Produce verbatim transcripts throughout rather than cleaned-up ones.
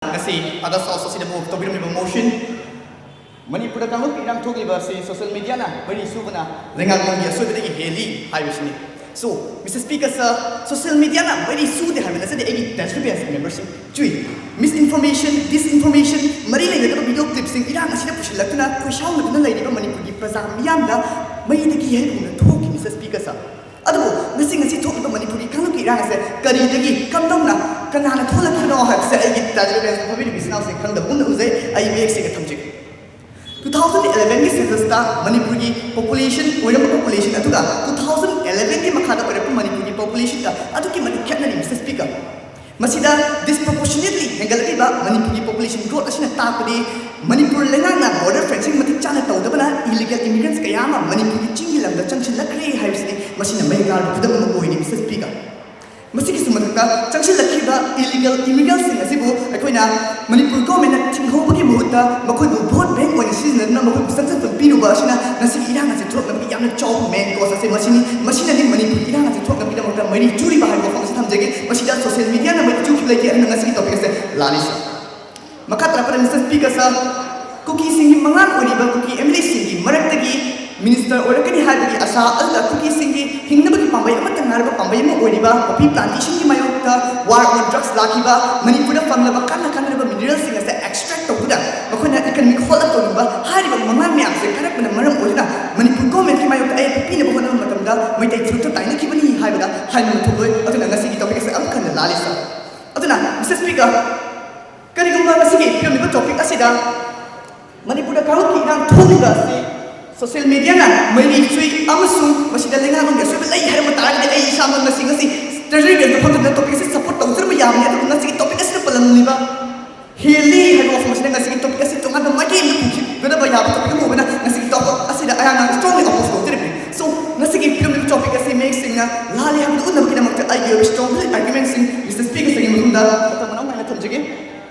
ꯉꯁꯤ ꯑꯥꯒꯁ ꯍꯥꯎꯁ ꯑꯁꯤꯗ move ꯇꯧꯕꯤꯔꯝꯂꯤꯕ motion, ꯃꯅꯤꯄꯨꯔꯗ ꯀꯥꯡꯂꯨꯞꯀꯤ ꯏꯔꯥꯡ ꯊꯣꯛꯂꯤꯕ ꯑꯁꯤ ꯁꯣꯁꯤꯌꯦꯜ ꯃꯤꯗꯤꯌꯥꯅ ꯃꯔꯤ ꯁꯨꯕꯅ ꯂꯩꯉꯥꯛꯂꯣꯟꯒꯤ ꯑꯁꯣꯏꯕꯗꯒꯤ ꯍꯦꯜꯂꯤ ꯍꯥꯏꯕꯁꯤꯅꯤ꯫ So, Mister Speaker, sir, social ꯃꯤꯗꯤꯌꯥꯅ ꯃꯔꯤ ꯁꯨꯗꯦ ꯍꯥꯏꯕ ꯅꯠꯆꯗꯦ ꯑꯩꯒꯤ ꯗꯤꯁꯒ꯭ꯔꯤꯄꯦꯟꯁꯤ ꯃꯦꯝꯕꯔꯁꯤꯡ꯫ ꯆꯨꯏ, ꯃꯤꯁ ꯏꯟꯐꯣꯔꯃꯦꯁꯟ, ꯗꯤꯁ ꯏꯟꯐꯣꯔꯃꯦꯁꯟ, ꯃꯔꯤ ꯂꯩꯅꯗꯕ ꯚꯤꯗꯤꯑꯣ ꯀ꯭ꯂꯤꯞꯁꯤꯡ ꯏꯔꯥꯡ ꯑꯁꯤꯗ ꯄꯨꯁꯤꯜꯂꯛꯇꯨꯅ ꯈꯣꯏꯁꯥꯎꯅꯗꯨꯅ ꯂꯩꯔꯤꯕ ꯃꯅꯤꯄꯨꯔꯒꯤ ꯄ꯭ꯔꯖꯥ ꯃꯤꯌꯥꯝꯗ ꯃꯩꯗꯒꯤ ꯍꯩꯕꯨꯡꯅ ꯊꯣꯛꯈꯤ, Mister Speaker, sir꯫ ꯑꯗꯨꯕꯨ ꯉꯁꯤ, ꯉꯁꯤ ꯊꯣꯛꯂꯤꯕ ꯃꯅꯤꯄꯨꯔꯒꯤ ꯀꯥꯡꯂꯨꯞꯀꯤ ꯏꯔꯥꯡ ꯑꯁꯦ ꯀꯔꯤꯗꯒꯤ, ꯀꯝꯗꯧꯅ, ꯀꯅꯥꯅ ꯊꯣꯛꯍꯜꯂꯛꯈꯤꯕꯅꯣ ꯍꯥꯏꯕꯁꯦ ꯑꯩꯒꯤ ꯗꯤꯁꯒ꯭ꯔꯤꯄꯦꯟꯁꯤ ꯐꯥꯕꯤꯔꯤꯕ ꯏꯆꯤꯟ ꯏꯅꯥꯎꯁꯤꯡ ꯈꯪꯗꯕꯒꯨꯝꯅ ꯎꯖꯩ꯫ ꯑꯩ ꯃꯌꯦꯛ ꯁꯦꯡꯅ ꯊꯝꯖꯒꯦ꯫ Two thousand elevenꯒꯤ censusꯇ ꯃꯅꯤꯄꯨꯔꯒꯤ population ꯑꯣꯏꯔꯝꯕ population ꯑꯗꯨꯒ two thousand elevenꯒꯤ ꯃꯈꯥꯗ ꯑꯣꯏꯔꯛꯄ ꯃꯅꯤꯄꯨꯔꯒꯤ populationꯒ ꯑꯗꯨꯛꯀꯤ ꯃꯇꯤꯛ ꯈꯦꯠꯅꯔꯤ, Mister Speaker꯫ ꯃꯁꯤꯗ disproportionately ꯍꯦꯟꯒꯠꯂꯛꯂꯤꯕ ꯃꯅꯤꯄꯨꯔꯒꯤ population growth ꯑꯁꯤꯅ ꯇꯥꯛꯄꯗꯤ ꯃꯅꯤꯄꯨꯔ ꯂꯩꯉꯥꯛꯅ border fencing ꯃꯇꯤꯛ ꯆꯥꯅ ꯇꯧꯗꯕꯅ illegal immigrants ꯀꯌꯥ ꯑꯃ ꯃꯅꯤꯄꯨꯔꯒꯤ ꯆꯤꯡꯒꯤ ꯂꯝꯗ ꯆꯪꯁꯤꯜꯂꯛꯈ꯭ꯔꯦ ꯍꯥꯏꯕꯁꯤꯗꯤ ꯃꯁꯤꯅ ꯃꯩ ꯀꯥꯔꯕ ꯈꯨꯗꯝ ꯑꯃ ꯑꯣꯏꯔꯤ, Mister Speaker꯫ ꯃꯁꯤꯒꯤꯁꯨ ꯃꯊꯛꯇ ꯆꯪꯁꯤꯜꯂꯛꯈꯤꯕ illegal immigrantꯁꯤꯡ ꯑꯁꯤꯕꯨ ꯑꯩꯈꯣꯏꯅ ꯃꯅꯤꯄꯨꯔ governmentꯅ ꯊꯤꯡꯍꯧꯕꯒꯤ ꯃꯍꯨꯠꯇ ꯃꯈꯣꯏꯕꯨ vote bank ꯑꯣꯏꯅ ꯁꯤꯖꯤꯟꯅꯗꯨꯅ ꯃꯈꯣꯏꯕꯨ ꯆꯪꯁꯤꯟꯐꯝ ꯄꯤꯔꯨꯕ ꯑꯁꯤꯅ ꯉꯁꯤꯒꯤ ꯏꯔꯥꯡ ꯑꯁꯤ ꯊꯣꯛꯂꯛꯅꯕꯒꯤ ꯌꯥꯝꯅ ꯆꯥꯎꯕ main cause ꯑꯁꯤ ꯃꯁꯤꯅꯤ꯫ ꯃꯁꯤꯅꯗꯤ ꯃꯅꯤꯄꯨꯔ ꯏꯔꯥꯡ ꯑꯁꯤ ꯊꯣꯛꯂꯛꯅꯕꯒꯤꯗꯃꯛꯇ ꯃꯩꯔꯤ ꯆꯨꯔꯤꯕ ꯍꯥꯏꯕ ꯋꯥꯐꯝ ꯑꯁꯤ ꯊꯝꯖꯒꯦ꯫ ꯃꯁꯤꯗ social mediaꯅ ꯃꯩꯔꯤ ꯆꯨꯈꯤꯕ ꯂꯩꯇꯦ, ꯑꯗꯨꯅ ꯉꯁꯤꯒꯤ topic ꯑꯁꯦ ꯂꯥꯜꯂꯤ꯫ ꯃꯈꯥ ꯇꯥꯔꯛꯄꯗ Mister Speaker, sir, ꯀꯨꯀꯤꯁꯤꯡꯒꯤ ꯃꯉꯥꯜ ꯑꯣꯏꯔꯤꯕ ꯀꯨꯀꯤ MLAꯁꯤꯡꯒꯤ ꯃꯔꯛꯇꯒꯤ minister ꯑꯣꯏꯔꯛꯀꯅꯤ ꯍꯥꯏꯕꯒꯤ ꯑꯁꯥ ꯑꯗꯨꯒ ꯀꯨꯀꯤꯁꯤꯡꯒꯤ ꯍꯤꯡꯅꯕꯒꯤ ꯄꯥꯝꯕꯩ ꯑꯃꯠꯇ ꯉꯥꯏꯔꯕ ꯄꯥꯝꯕꯩ ꯑꯃ ꯑꯣꯏꯔꯤꯕ poppy plantationꯒꯤ ꯃꯥꯌꯣꯛꯇ war on drugs ꯂꯥꯛꯈꯤꯕ ꯃꯅꯤꯄꯨꯔꯗ ꯐꯪꯂꯕ ꯀꯥꯟꯅ ꯀꯥꯟꯅꯔꯕ mineralꯁꯤꯡ ꯑꯁꯦ extract ꯇꯧꯗꯨꯅ ꯃꯈꯣꯏꯅ economic hold up ꯇꯧꯅꯤꯡꯕ ꯍꯥꯏꯔꯤꯕ ꯃꯉꯥꯜ ꯃꯌꯥꯝꯁꯦ ꯀꯥꯔꯛꯄꯅ ꯃꯔꯝ ꯑꯣꯏꯗꯨꯅ ꯃꯅꯤꯄꯨꯔ governmentꯀꯤ ꯃꯥꯌꯣꯛꯇ ꯑꯌꯦꯠꯄ ꯄꯤꯅꯕ ꯍꯣꯠꯅꯕ ꯃꯇꯝꯗ ꯃꯩꯇꯩ ꯐꯨꯔꯨꯞꯇ ꯇꯥꯏꯅꯈꯤꯕꯅꯤ ꯍꯥꯏꯕꯗ ꯍꯥꯏꯅꯕ ꯊꯣꯛꯂꯣꯏ꯫ ꯑꯗꯨꯅ ꯉꯁꯤꯒꯤ topic ꯑꯁꯦ ꯑꯃꯨꯛ ꯍꯟꯅ ꯂꯥꯜꯂꯤ, sir꯫ ꯑꯗꯨꯅ Mister Speaker, ꯀꯔꯤꯒꯨꯝꯕ ꯉꯁꯤꯒꯤ ꯐꯤꯂꯝꯂꯤꯕ topic ꯑꯁꯤꯗ ꯃꯅꯤꯄꯨꯔꯗ ꯀꯥꯡꯂꯨꯞꯀꯤ ꯏꯔꯥꯡ ꯊꯣꯛꯂꯤꯕ ꯑꯁꯤ social mediaꯅ ꯃꯩꯔꯤ ꯆꯨꯏ ꯑꯃꯁꯨꯡ ꯃꯁꯤꯗ ꯂꯩꯉꯥꯛꯂꯣꯟꯒꯤ ꯑꯁꯣꯏꯕ ꯂꯩ ꯍꯥꯏꯔꯝꯕ ꯇꯥꯔꯒꯗꯤ ꯑꯩ ꯏꯁꯥꯃꯛ ꯉꯁꯤ, ꯉꯁꯤ treasury benchꯇ ꯐꯝꯗꯨꯅ topic ꯑꯁꯤ support ꯇꯧꯖꯔꯝꯕ ꯌꯥꯕꯅꯤ꯫ ꯑꯗꯨꯕꯨ ꯉꯁꯤꯒꯤ topic ꯑꯁꯤꯗ ꯄꯜꯂꯝꯂꯤꯕ ꯍꯦꯜꯂꯤ ꯍꯥꯏꯕ ꯋꯥꯐꯝ ꯑꯁꯤꯅ ꯉꯁꯤꯒꯤ topic ꯑꯁꯤ ꯇꯣꯉꯥꯟꯕ ꯃꯥꯏꯀꯩ ꯑꯃꯗ ꯄꯨꯈꯤꯒꯗꯕ ꯌꯥꯕ topic ꯑꯃ ꯑꯣꯏꯕꯅ ꯉꯁꯤꯒꯤ topic ꯑꯁꯤꯗ ꯑꯩꯍꯥꯛꯅ strongly oppose ꯇꯧꯖꯔꯤꯕꯅꯤ꯫ So, ꯉꯁꯤꯒꯤ ꯐꯤꯂꯝꯂꯤꯕ topic ꯑꯁꯤ ꯃꯌꯦꯛ ꯁꯦꯡꯅ ꯂꯥꯜꯂꯤ ꯍꯥꯏꯕꯗꯨ ꯎꯠꯅꯕꯒꯤꯗꯃꯛꯇ ꯑꯩꯒꯤ ꯑꯣꯏꯕ strong argumentꯁꯤꯡ Mister Speakerꯁꯤꯡꯒꯤ ꯃꯐꯝꯗ ꯃꯇꯧ ꯃꯅꯥꯎ ꯅꯥꯏꯅ ꯊꯝꯖꯒꯦ꯫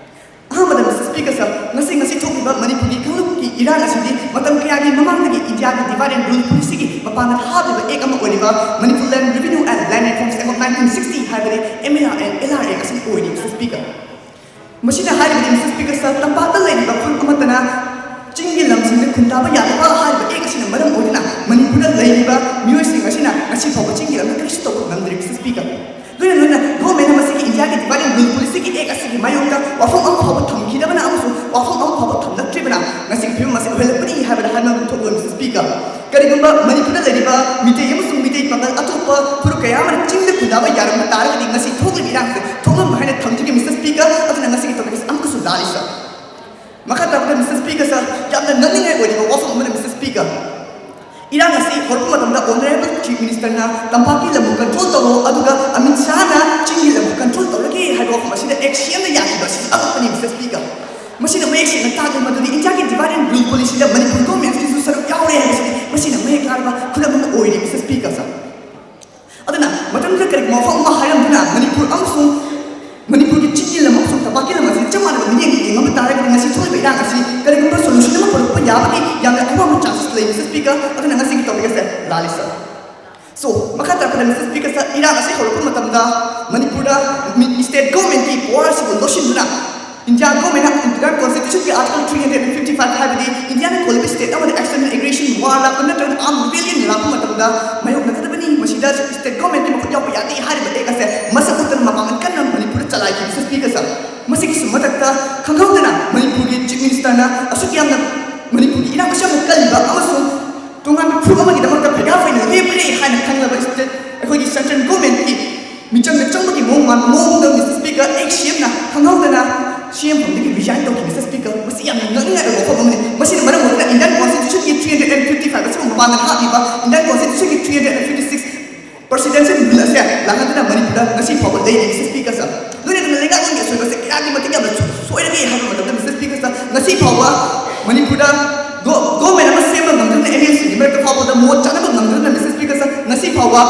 ꯑꯍꯥꯟꯕꯗ Mister Speaker, sir, ꯉꯁꯤ, ꯉꯁꯤ ꯊꯣꯛꯂꯤꯕ ꯃꯅꯤꯄꯨꯔꯒꯤ ꯀꯥꯡꯂꯨꯞꯀꯤ ꯏꯔꯥꯡ ꯑꯁꯤꯗꯤ ꯃꯇꯝ ꯀꯌꯥꯒꯤ ꯃꯃꯥꯡꯗꯒꯤ ꯏꯟꯗꯤꯌꯥꯒꯤ divide and rule policyꯒꯤ ꯃꯄꯥꯟꯗ ꯍꯥꯞꯂꯤꯕ act ꯑꯃ ꯑꯣꯏꯔꯤꯕ Manipur Land Revenue and Land Reforms Act of nineteen sixty ꯍꯥꯏꯕꯗꯤ M L R and L R Act ꯑꯁꯤ ꯑꯣꯏꯔꯤ, Mister Speaker꯫ ꯃꯁꯤꯅ ꯍꯥꯏꯔꯤꯕꯗꯤ, ꯃꯤꯁꯦꯁ ꯁ꯭ꯄꯤꯀꯔ ꯁꯥꯔ, ꯇꯝꯄꯥꯛꯇ ꯂꯩꯔꯤꯕ ꯐꯨꯔꯨꯞ ꯑꯃꯠꯇꯅ ꯆꯤꯡꯒꯤ ꯂꯝꯁꯤꯡꯗ ꯈꯨꯟꯗꯥꯕ ꯌꯥꯗꯕ ꯍꯥꯏꯔꯤꯕ ꯑꯦꯛ ꯑꯁꯤꯅ ꯃꯔꯝ ꯑꯣꯏꯗꯨꯅ ꯃꯅꯤꯄꯨꯔꯗ ꯂꯩꯔꯤꯕ ꯃꯤꯑꯣꯏꯁꯤꯡ ꯑꯁꯤꯅ ꯉꯁꯤ ꯐꯥꯎꯕ ꯆꯤꯡꯒꯤ ꯂꯝꯗ ꯀꯔꯤꯁꯨ ꯇꯧꯕ ꯉꯝꯗ꯭ꯔꯤ, ꯃꯤꯁꯦꯁ ꯁ꯭ꯄꯤꯀꯔ꯫ ꯂꯣꯏꯅ ꯂꯣꯏꯅ ꯒꯣꯔꯃꯦꯟꯅ ꯃꯁꯤꯒꯤ ꯏꯟꯗꯤꯌꯥꯒꯤ ꯗꯤꯚꯥꯏꯠ ꯑꯦꯟ ꯔꯨꯜ ꯄꯣꯂꯤꯁꯤꯒꯤ ꯑꯦꯛ ꯑꯁꯤꯒꯤ ꯃꯥꯌꯣꯛꯇ ꯋꯥꯐꯝ ꯑꯃ ꯐꯥꯎꯕ ꯊꯝꯈꯤꯗꯕꯅ ꯑꯃꯁꯨꯡ ꯋꯥꯐꯝ ꯑꯃ ꯐꯥꯎꯕ ꯊꯝꯂꯛꯇ꯭ꯔꯤꯕꯅ ꯉꯁꯤꯒꯤ ꯐꯤꯕꯝ ꯑꯁꯤ ꯑꯣꯏꯍꯜꯂꯛꯄꯅꯤ ꯍꯥꯏꯕꯗ ꯍꯥꯏꯃꯟꯕ ꯊꯣꯛꯂꯣꯏ, ꯃꯤꯁꯦꯁ ꯁ꯭ꯄꯤꯀꯔ꯫ ꯀꯔꯤꯒꯨꯝꯕ ꯃꯅꯤꯄꯨꯔꯗ ꯂꯩꯔꯤꯕ ꯃꯤꯇꯩ ꯑꯃꯁꯨꯡ ꯃꯤꯇꯩ ꯄꯥꯉꯜ ꯑꯇꯣꯞꯄ ꯐꯨꯔꯨꯞ ꯀꯌꯥ ꯑꯃꯅ ꯆꯤꯡꯗ ꯈꯨꯟꯗꯥꯕ ꯌꯥꯔꯝꯕ ꯇꯥꯔꯒꯗꯤ ꯉꯁꯤ ꯊꯣꯛꯂꯤꯕ ꯏꯔꯥꯡꯁꯦ ꯊꯣꯛꯂꯝꯕ ꯍꯥꯏꯅ ꯊꯝꯖꯒꯦ, ꯃꯤꯁꯦꯁ ꯁ꯭ꯄꯤꯀꯔ꯫ ꯑꯗꯨꯅ ꯉꯁꯤꯒꯤ ꯇꯣꯄꯤꯛ ꯑꯁꯤ ꯑꯃꯨꯛꯀꯁꯨ ꯂꯥꯜꯂꯤ, ꯁꯥꯔ꯫ ꯃꯈꯥ ꯇꯥꯔꯛꯄꯗ, ꯃꯤꯁꯦꯁ ꯁ꯭ꯄꯤꯀꯔ, ꯁꯥꯔ, ꯌꯥꯝꯅ ꯉꯛꯅꯤꯡꯉꯥꯏ ꯑꯣꯏꯔꯤꯕ ꯋꯥꯐꯝ ꯑꯃꯅ, ꯃꯤꯁꯦꯁ ꯁ꯭ꯄꯤꯀꯔ, ꯏꯔꯥꯡ ꯑꯁꯤ ꯍꯧꯔꯛꯄ ꯃꯇꯝꯗ ꯑꯣꯅꯔꯦꯕꯜ ꯆꯤꯐ ꯃꯤꯅꯤꯁꯇꯔꯅ ꯇꯝꯄꯥꯛꯀꯤ ꯂꯝꯕꯨ ꯀꯟꯇ꯭ꯔꯣꯜ ꯇꯧꯔꯣ, ꯑꯗꯨꯒ ꯑꯃꯤꯠ ꯁꯥꯍꯅ ꯆꯤꯡꯒꯤ ꯂꯝꯕꯨ ꯀꯟꯇ꯭ꯔꯣꯜ ꯇꯧꯔꯒꯦ ꯍꯥꯏꯕ ꯋꯥꯐꯝ ꯑꯁꯤꯗ ꯑꯦꯛ ꯁꯤ ꯑꯦꯝꯅ ꯌꯥꯈꯤꯕ ꯑꯁꯤ ꯑꯉꯛꯄꯅꯤ, ꯃꯤꯁꯦꯁ ꯁ꯭ꯄꯤꯀꯔ꯫ ꯃꯁꯤꯅ ꯃꯌꯦꯛ ꯁꯦꯡꯅ ꯇꯥꯛꯂꯤ ꯃꯗꯨꯗꯤ ꯏꯟꯗꯤꯌꯥꯒꯤ ꯗꯤꯚꯥꯏꯠ ꯑꯦꯟ ꯔꯨꯜ ꯄꯣꯂꯤꯁꯤꯗ ꯃꯅꯤꯄꯨꯔ ꯒꯣꯔꯃꯦꯟꯁꯤꯁꯨ ꯁꯔꯨꯛ ꯌꯥꯎꯔꯦ ꯍꯥꯏꯕꯁꯤꯗꯤ ꯃꯁꯤꯅ ꯃꯌꯦꯛ ꯂꯥꯔꯕ ꯈꯨꯗꯝ ꯑꯃ ꯑꯣꯏꯔꯤ, ꯃꯤꯁꯦꯁ ꯁ꯭ꯄꯤꯀꯔ, ꯁꯥꯔ꯫ ꯑꯗꯨꯅ ꯃꯇꯝꯗꯨꯗ ꯀꯔꯤꯒꯨꯝꯕ ꯋꯥꯐꯝ ꯑꯃ ꯍꯥꯏꯔꯝꯗꯨꯅ ꯃꯅꯤꯄꯨꯔ ꯑꯃꯁꯨꯡ ꯃꯅꯤꯄꯨꯔꯒꯤ ꯆꯤꯡꯒꯤ ꯂꯝ ꯑꯃꯁꯨꯡ ꯇꯝꯄꯥꯛꯀꯤ ꯂꯝ ꯑꯁꯤ ꯆꯞ ꯃꯥꯟꯅꯕ ꯃꯤꯠꯌꯦꯡ ꯌꯦꯡꯉꯝꯕ ꯇꯥꯔꯒꯗꯤ ꯉꯁꯤ ꯊꯣꯛꯂꯤꯕ ꯏꯔꯥꯡ ꯑꯁꯤ ꯀꯔꯤꯒꯨꯝꯕ ꯁꯣꯂꯨꯁꯟ ꯑꯃ ꯄꯨꯔꯛꯄ ꯌꯥꯕꯒꯤ ꯌꯥꯝꯅ ꯑꯋꯥꯡꯕ ꯆꯥꯟꯁꯦꯁ ꯂꯩ, ꯃꯤꯁꯦꯁ ꯁ꯭ꯄꯤꯀꯔ꯫ ꯑꯗꯨꯅ ꯉꯁꯤꯒꯤ ꯇꯣꯄꯤꯛ ꯑꯁꯦ ꯂꯥꯜꯂꯤ, ꯁꯥꯔ꯫ ꯁꯣ, ꯃꯈꯥ ꯇꯥꯔꯛꯄꯗ, ꯃꯤꯁꯦꯁ ꯁ꯭ꯄꯤꯀꯔ, ꯁꯥꯔ, ꯏꯔꯥꯡ ꯑꯁꯤ ꯍꯧꯔꯛꯄ ꯃꯇꯝꯗ ꯃꯅꯤꯄꯨꯔꯗ ꯃꯤ-, ꯁ꯭ꯇꯦꯠ ꯒꯣꯔꯃꯦꯟꯒꯤ ꯄꯋꯥꯔ ꯑꯁꯤꯕꯨ ꯂꯧꯁꯤꯟꯗꯨꯅ ꯏꯟꯗꯤꯌꯥ ꯒꯣꯔꯃꯦꯟꯅ ꯏꯟꯗꯤꯌꯥꯟ ꯀꯣꯟꯁꯇꯤꯇ꯭ꯌꯨꯁꯟꯒꯤ article three hundred and fifty five ꯍꯥꯏꯕꯗꯤ ꯏꯟꯗꯤꯌꯥꯅ ꯀꯣꯜꯂꯤꯕ ꯁ꯭ꯇꯦꯠ ꯑꯃꯗ ꯑꯦꯛꯁꯇꯔꯅꯦꯜ ꯑꯦꯒ꯭ꯔꯦꯁꯟ, ꯋꯥꯔ ꯂꯥꯛꯄ ꯅꯠꯇ꯭ꯔꯒ ꯑꯥꯔꯝ ꯔꯤꯕꯦꯂꯤꯌꯟ ꯂꯥꯛꯄ ꯃꯇꯝꯗ ꯃꯥꯌꯣꯛꯅꯒꯗꯕꯅꯤ, ꯃꯁꯤꯗ ꯁ꯭ꯇꯦꯠ ꯒꯣꯔꯃꯦꯟꯒꯤ ꯃꯈꯨꯠ ꯌꯥꯎꯕ ꯌꯥꯗꯦ ꯍꯥꯏꯔꯤꯕ ꯑꯦꯛ ꯑꯁꯦ ꯃꯁꯛ ꯎꯠꯇꯅ ꯃꯄꯥꯡꯒꯜ ꯀꯟꯅ ꯃꯅꯤꯄꯨꯔꯗ ꯆꯂꯥꯏꯈꯤ, ꯃꯤꯁꯦꯁ ꯁ꯭ꯄꯤꯀꯔ, ꯁꯥꯔ꯫ ꯃꯁꯤꯒꯤꯁꯨ ꯃꯊꯛꯇ ꯈꯪꯍꯧꯗꯅ ꯃꯅꯤꯄꯨꯔꯒꯤ ꯆꯤꯐ ꯃꯤꯅꯤꯁꯇꯔꯅ ꯑꯁꯨꯛ ꯌꯥꯝꯅ ꯃꯅꯤꯄꯨꯔꯒꯤ ꯏꯔꯥꯡ ꯑꯁꯨꯛ ꯌꯥꯝꯅ ꯀꯜꯂꯤꯕ ꯑꯃꯁꯨꯡ ꯇꯣꯉꯥꯟꯕ ꯐꯨꯔꯨꯞ ꯑꯃꯒꯤꯗꯃꯛꯇ ꯐꯩꯒꯥ ꯐꯩꯅ ꯂꯦꯞꯈ꯭ꯔꯦ ꯍꯥꯏꯅ ꯈꯪꯂꯕ ꯁ꯭ꯇꯦꯠ, ꯑꯩꯈꯣꯏꯒꯤ ꯁꯦꯟꯇ꯭ꯔꯦꯜ ꯒꯣꯔꯃꯦꯟꯒꯤ ꯃꯤꯆꯪꯗ ꯆꯪꯕꯒꯤ ꯃꯑꯣꯡ ꯃꯥꯟꯕ ꯃꯑꯣꯡꯗ, ꯃꯤꯁꯇꯔ ꯁ꯭ꯄꯤꯀꯔ, ꯑꯦꯛ ꯁꯤ ꯑꯦꯝꯅ ꯈꯪꯍꯧꯗꯅ ꯁꯤ ꯑꯦꯝ ꯐꯝꯗꯒꯤ ꯔꯤꯖꯥꯏꯟ ꯇꯧꯈꯤ, ꯃꯤꯁꯇꯔ ꯁ꯭ꯄꯤꯀꯔ꯫ ꯃꯁꯤ ꯌꯥꯝꯅ ꯉꯛꯅꯤꯡꯉꯥꯏ ꯑꯣꯏꯕ ꯋꯥꯐꯝ ꯑꯃꯅꯤ꯫ ꯃꯁꯤꯅ ꯃꯔꯝ ꯑꯣꯏꯗꯨꯅ ꯏꯟꯗꯤꯌꯟ ꯀꯣꯟꯁꯇꯤꯇ꯭ꯌꯨꯁꯟꯒꯤ three hundred and fifty five ꯑꯁꯤꯕꯨ ꯃꯄꯥꯡꯒꯜ ꯍꯥꯞꯂꯤꯕ ꯏꯟꯗꯤꯌꯟ ꯀꯣꯟꯁꯇꯤꯇ꯭ꯌꯨꯁꯟꯒꯤ three hundred and fifty six presidential rule ꯑꯁꯦ ꯂꯥꯛꯍꯟꯗꯨꯅ ꯃꯅꯤꯄꯨꯔꯗ ꯉꯁꯤ ꯐꯥꯎꯕ ꯂꯩꯔꯤ, ꯃꯤꯁꯇꯔ ꯁ꯭ꯄꯤꯀꯔ, ꯁꯥꯔ꯫ ꯂꯣꯏꯅꯅ ꯂꯩꯉꯥꯛꯂꯣꯟꯒꯤ ꯑꯁꯣꯏꯕꯁꯦ ꯀꯌꯥꯒꯤ ꯃꯇꯤꯛ ꯌꯥꯝꯅ ꯁꯣꯏꯔꯒꯦ ꯍꯥꯏꯕ ꯃꯇꯝꯗ, ꯃꯤꯁꯇꯔ ꯁ꯭ꯄꯤꯀꯔ, ꯁꯥꯔ, ꯉꯁꯤ ꯐꯥꯎꯕ ꯃꯅꯤꯄꯨꯔꯗ ꯒꯣ-, ꯒꯣꯔꯃꯦꯟ ꯑꯃ ꯁꯦꯝꯕ ꯉꯝꯗꯨꯅ ꯑꯦꯝ ꯑꯦꯜ ꯁꯤꯒꯤ ꯃꯔꯛꯇ ꯐꯥꯎꯕꯗ ꯃꯣꯠ ꯆꯥꯅꯕ ꯉꯝꯗꯨꯅ, ꯃꯤꯁꯇꯔ ꯁ꯭ꯄꯤꯀꯔ, ꯁꯥꯔ, ꯉꯁꯤ ꯐꯥꯎꯕ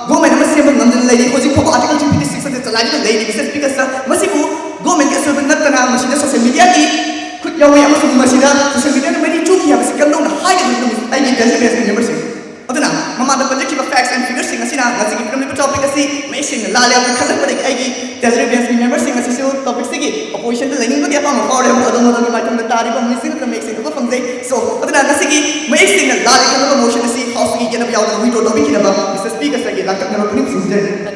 ꯒꯣꯔꯃꯦꯟ ꯑꯃ ꯁꯦꯝꯕ ꯉꯝꯗꯨꯅ ꯂꯩꯔꯤ꯫ ꯍꯧꯖꯤꯛ ꯐꯥꯎꯕ ꯑꯥꯔꯇꯤꯀꯜ ꯊ꯭ꯔꯤ ꯐꯤꯐꯇꯤ ꯁꯤꯛꯁ ꯑꯁꯤ ꯆꯂꯥꯏꯗꯨꯅ ꯂꯩꯔꯤ, ꯃꯤꯁꯇꯔ ꯁ꯭ꯄꯤꯀꯔ, ꯁꯥꯔ꯫ ꯃꯁꯤꯕꯨ ꯒꯣꯔꯃꯦꯟꯒꯤ ꯑꯁꯣꯏꯕ ꯅꯠꯇꯅ ꯃꯁꯤꯗ ꯁꯣꯁꯤꯌꯦꯜ ꯃꯤꯗꯤꯌꯥꯒꯤ ꯈꯨꯠ ꯌꯥꯎꯏ ꯑꯃꯁꯨꯡ ꯃꯁꯤꯗ ꯁꯣꯁꯤꯌꯦꯜ ꯃꯤꯗꯤꯌꯥꯅ ꯃꯩꯔꯤ ꯆꯨꯈꯤ ꯍꯥꯏꯕꯁꯤ ꯀꯝꯗꯧꯅ ꯍꯥꯏꯒꯗꯣꯔꯤꯕꯅꯣ, ꯃꯤꯁ-, ꯑꯩꯒꯤ ꯗꯦꯂꯤꯒꯦꯠꯁ ꯃꯦꯝꯕꯔꯁꯤꯡ? ꯑꯗꯨꯅ ꯃꯃꯥꯡꯗ ꯄꯟꯖꯈꯤꯕ ꯐꯦꯛꯁ ꯑꯦꯟ ꯐꯤꯒꯔꯁꯤꯡ ꯑꯁꯤꯅ ꯉꯁꯤꯒꯤ ꯄꯤꯔꯝꯂꯤꯕ ꯇꯣꯄꯤꯛ ꯑꯁꯤ ꯃꯌꯦꯛ ꯁꯦꯡꯅ ꯂꯥꯜꯂꯦ ꯍꯥꯏꯅ ꯈꯜꯂꯛꯄꯗꯒꯤ ꯑꯩꯒꯤ Treasury Bench ꯀꯤ member ꯁꯤꯡ ꯑꯁꯤꯁꯨ topic ꯁꯤꯒꯤ opposition ꯗ ꯂꯩꯅꯤꯡꯕꯒꯤ ꯑꯄꯥꯝꯕ ꯐꯥꯎꯔꯦ, ꯑꯗꯨꯝ ꯑꯗꯣꯝꯒꯤ ꯃꯥꯏꯊꯣꯡꯗ ꯇꯥꯔꯤꯕ ꯃꯤꯡꯁꯤꯡ ꯑꯗꯨꯅ ꯃꯌꯦꯛ ꯁꯦꯡꯅ ꯎꯕ ꯐꯪꯖꯩ꯫ So, ꯑꯗꯨꯅ ꯉꯁꯤꯒꯤ ꯃꯌꯦꯛ ꯁꯦꯡꯅ ꯂꯥꯜꯂꯦ ꯈꯪꯂꯕ motion ꯑꯁꯤ House ꯀꯤ ꯌꯦꯠꯅꯕ ꯌꯥꯎꯗꯅ withdraw ꯇꯧꯕꯤꯈꯤꯅꯕ Mister Speaker ꯁꯔꯒꯤ ꯂꯥꯡꯇꯛꯅꯕ ꯄꯨꯛꯅꯤꯡ ꯆꯤꯡꯁꯤꯟꯖꯔꯤ꯫